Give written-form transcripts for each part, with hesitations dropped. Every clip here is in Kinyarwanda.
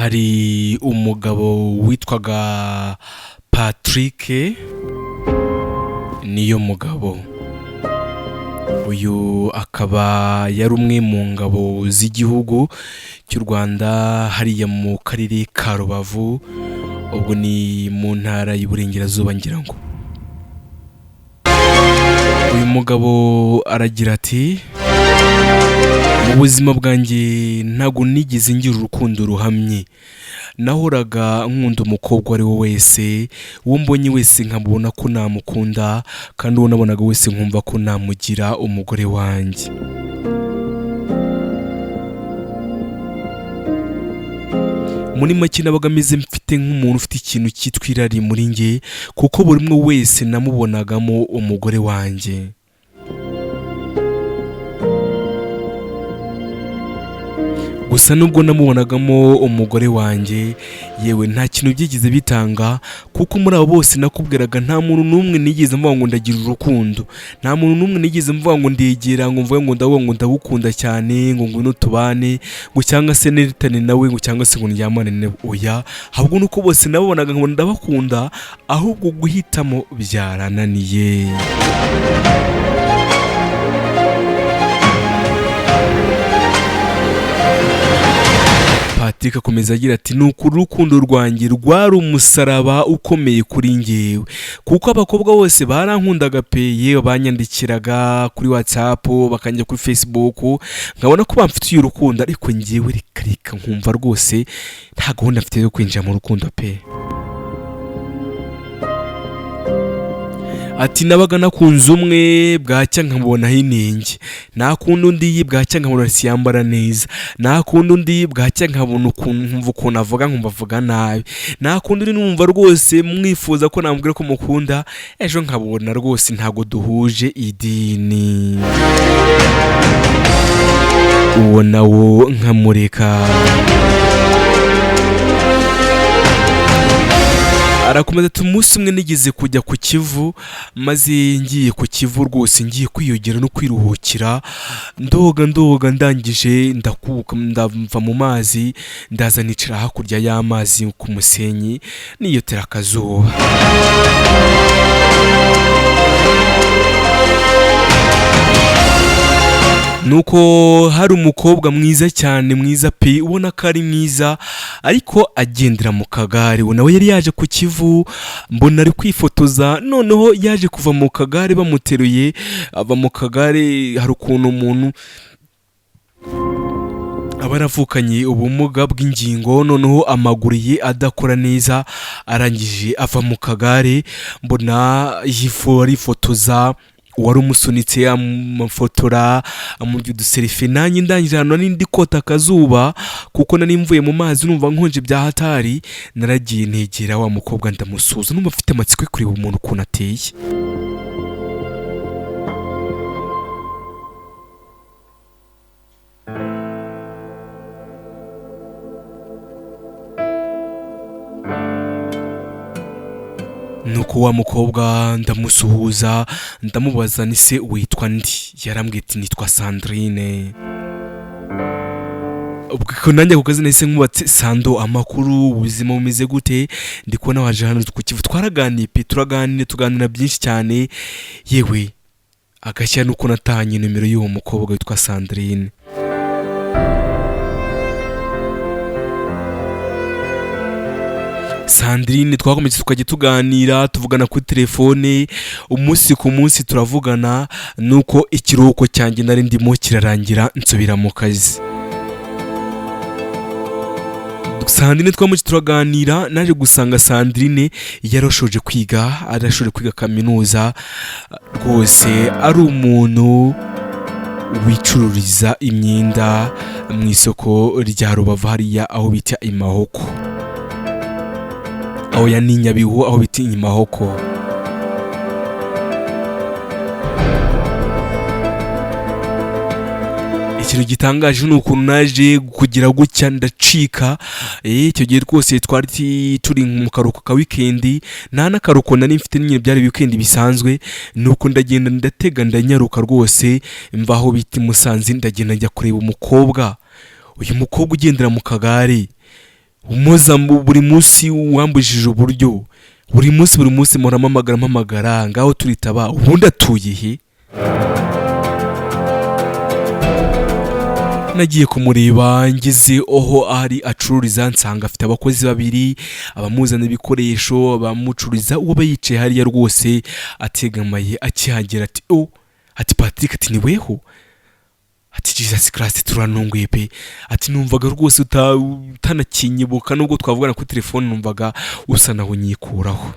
Hari umugabo witwaga Patrick niyo mugabo. Uyu akaba yari umwe mu ngabo z'igihugu cy'u Rwanda hariya mu karere ka Rubavu, ubwo ni mu ntara y'Iburengerazuba ngira ngo. Uyu mugabo aragira ati: "Mu buzima bwanjye ntabwo nigeze ngira urukundo ruhamye, nahoraga nkunda umukobwa uwo ari we wese, uwo mbonye wese nkabona ko namukunda, kandi uwo nabonaga wese nkumva ko namugira umugore wanjye." Muri make nabaga meze mfite nk'umuntu ufite ikintu cyitwa irari muri njye, kuko buri umwe wese namubonagamo umugore wanjye. Gusa nubwo namubonagamo umugore wanjye, yewe nta kintu byigeze bitanga, kuko muri abo bose nakubwiraga nta muntu n'umwe nigeze mvuga ngo ndagira urukundo, nta muntu n'umwe nigeze mvuga ngo ndegera ngo mvuge ngo ndavuga ngo ndagukunda cyane, ngo ngwino tubane, ngo cyangwa se neretane nawe, ngo cyangwa se ngo ndyamane nawe, oya, ahubwo nuko bose nababonaga nkabona ndabakunda, ahubwo guhitamo byarananiye. Patrick akomeza agira ati: "Ni ukuri urukundo rwanjye rwari umusaraba ukomeye kuri njyewe, kuko abakobwa bose barankundaga pe, yewe banyandikiraga kuri WhatsApp, bakajya kuri Facebook, nkabona ko bamfitiye urukundo, ariko njyewe reka reka nkumva rwose nta gahunda mfite yo kwinjira mu rukundo pe." Ati: "Nabaga nakunze umwe bwacya nkamubonaho inenge, nakunda undi bwacya nkabona siyambara neza, nakunda undi bwacya nkabona ukuntu nkumva ukuntu avuga nkumva avuga nabi, nakunda undi numva rwose mwifuza ko namubwira ko mukunda, ejo nkabona rwose ntabwo duhuje idini, uwo nawo nkamureka." Arakomeza ati: "Umunsi umwe nigeze kujya ku Kivu, maze ngiye ku Kivu rwose ngiye kwiyogera no kwiruhukira, ndoga ndoga ndangije ndakuka ndava mu mazi, ndaza nicara hakurya y'amazi ku musenyi niyotera akazuba. Nuko hari umukobwa mwiza cyane, mwiza pe, ubona ko ari mwiza ariko agendera mu kagare, uwo nawe yari yaje ku Kivu, mbona ari kwifotoza, noneho yaje kuva mu kagare bamuteruye, ava mu kagare, hari ukuntu umuntu aba yaravukanye ubumuga bw'ingingo, noneho amaguru ye adakora neza, arangije ava mu kagare, mbona arifotoza, uwari umusunitse amufotora, amurya uduserifi, nanjye ndangije ahantu nari ndi kota akazuba, kuko nari mvuye mu mazi numva nkonje bya hatari, naragiye negera wa mukobwa ndamusuhuza, numva mfite amatsiko yo kureba umuntu ukuntu ateye. Nuko wa mukobwa ndamusuhuza, ndamubaza ni se witwa ndi, yarambwiye ati nitwa Sandrine. Ubwo nanjye ako kazi nahise nkubatse Sando, amakuru, ubuzima bumeze gute, ndi kubona waje hano ku Kivu, twaraganiye pe, turaganira tuganira byinshi cyane, yewe agashya nuko natahanye nomero y'uwo mukobwa witwa Sandrine. Sandrine twakomeje tukajya tuganira, tuvugana kuri telefone umunsi ku munsi turavugana, nuko ikiruhuko cyanjye nari ndimo kirarangira nsubira mu kazi. Sandrine twamuke turaganira, naje gusanga Sandrine yarashoje kwiga, arashoje kwiga kaminuza, rwose ari umuntu wicururiza imyenda mu isoko rya Rubavu hariya aho bita Imahoko, aho ya ni Nyabihu aho bita Imahoko. Ikintu gitangaje ni ukuntu naje kugira gutya ndacika, icyo gihe rwose twari turi mu karuhuko ka wikendi, nta n'akaruhuko nari mfite nyine, byari wikendi bisanzwe, nuko ndagenda ndatega ndanyaruka rwose mva aho bita i Musanze, ndagenda njya kureba umukobwa, uyu mukobwa ugendera mu kagare, Umuza buri munsi wambujije uburyo, buri munsi buri munsi mpora mpamagara ngaho turitaba, ubundi atuye he? Nagiye kumureba ngeze aho ari acururiza, nsanga afite abakozi babiri, abamuzana ibikoresho, abamucururiza, uwo aba yicaye hariya rwose ategamaye. Akihagera ati: "Oh," ati: "Patrick," ati: "ni weho?" Ati: "Jesus Christ, turanunguye pe." Ati: "Numvaga rwose utanakinyibuka, nubwo twavugana kuri telefone numvaga usa naho unyikuraho."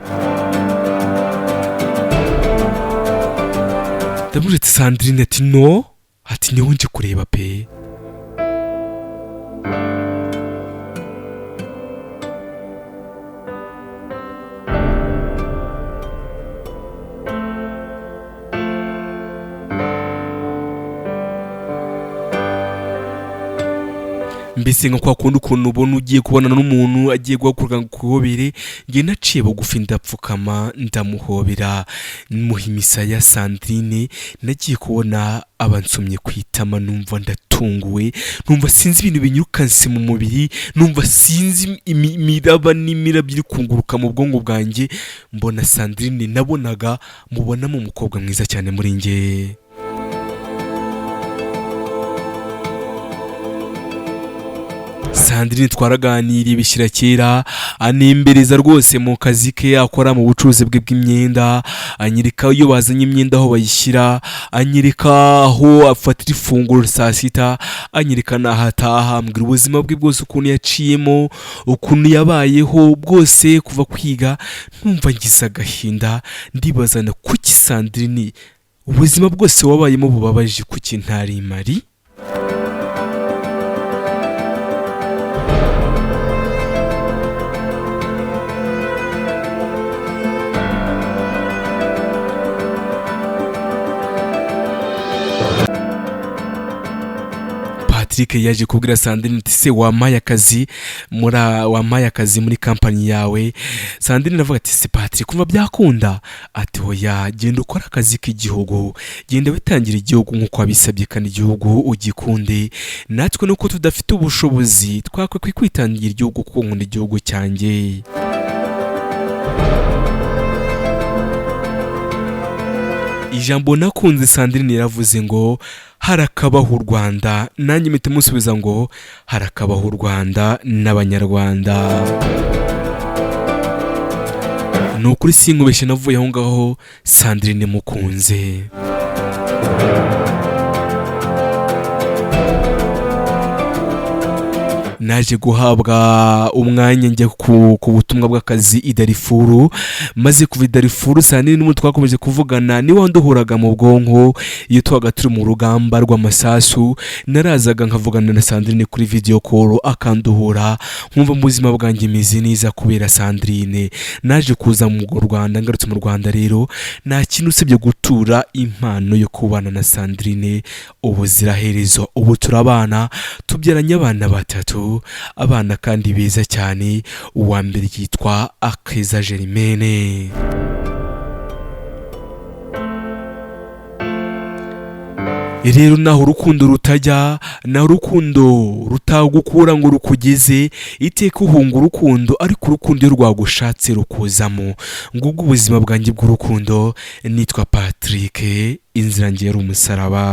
Ndamubwira ati: "Sandrine?" Ati: "No," ati: "niwe nje kureba pe." Mbese nka kwa kundi ukuntu ubona ugiye kubonana n'umuntu agiye guhaguruka ngo akuhobere, njye naciye bugufi ndapfukama ndamuhobera, muha imisaya. Sandrine nagiye kubona abansomye ku itama, numva ndatunguwe, numva sinzi ibintu binyukanse mu mubiri, numva sinzi imiraba n'imirabyo iri kunguruka mu bwonko bwanjye. Mbona Sandrine nabonaga mubonamo umukobwa mwiza cyane muri njye. Sandrine twaraganiriye bishyira kera, anembereza rwose mu kazi ke akora mu bucuruzi bwe bw'imyenda, anyereka iyo bazanye imyenda aho bayishyira, anyereka aho afatira ifunguro saa sita, anyereka n'aho ataha, ambwira ubuzima bwe bwose ukuntu yaciyemo, ukuntu yabayeho bwose kuva kwiga. Numva ngize agahinda, ndibazana: kuki Sandrine ubuzima bwose wabayemo bubabaje, kuki ntari mari? Patrick yaje kubwira Sandrine ati: "Se wampaye akazi muri kampani yawe?" Sandrine aravuga ati: "Se Patrick, kumva byakunda?" Ati: "Oya, genda ukore akazi k'igihugu, genda witangira igihugu nk'uko wabisabye kandi igihugu ugikunde. Natwe nuko tudafite ubushobozi twakwiye kwitangira igihugu kuko nkunda igihugu cyanjye." Ijambo nakunze Sandrine yaravuze ngo: "Harakabaho u Rwanda." Nanjye mpita musubiza ngo: "Harakabaho u Rwanda n'Abanyarwanda." Ni ukuri sinkubeshye, navuye aho ngaho Sandrine mukunze. Naje guhabwa umwanya njya ku butumwa bw'akazi i Darifuru. Maze kuva i Darifuru, Sandrine n'ubu twakomeje kuvugana, niwe wanduhuraga mu bwonko. Iyo twabaga turi mu rugamba rw'amasasu, narazaga nkavugana na Sandrine kuri video call, akanduhura, nkumva mu buzima bwanjye meze neza kubera Sandrine. Naje kuza mu Rwanda. Ngarutse mu Rwanda rero, nta kintu usibye gutura impano yo kubana na Sandrine ubuziraherezo. Ubu turabana, tubyaranye abana batatu, abana kandi beza cyane. Uwa mbere yitwa Akeza Germaine. Rero naho urukundo rutajya, naho urukundo rutagukura ngo rukugeze, iteka uhunga urukundo, ariko urukundo iyo rwagushatse rukuzamo. Ngubwo ubuzima bwanjye bw'urukundo. Nitwa Patrick, inzira ngiye ari umusaraba.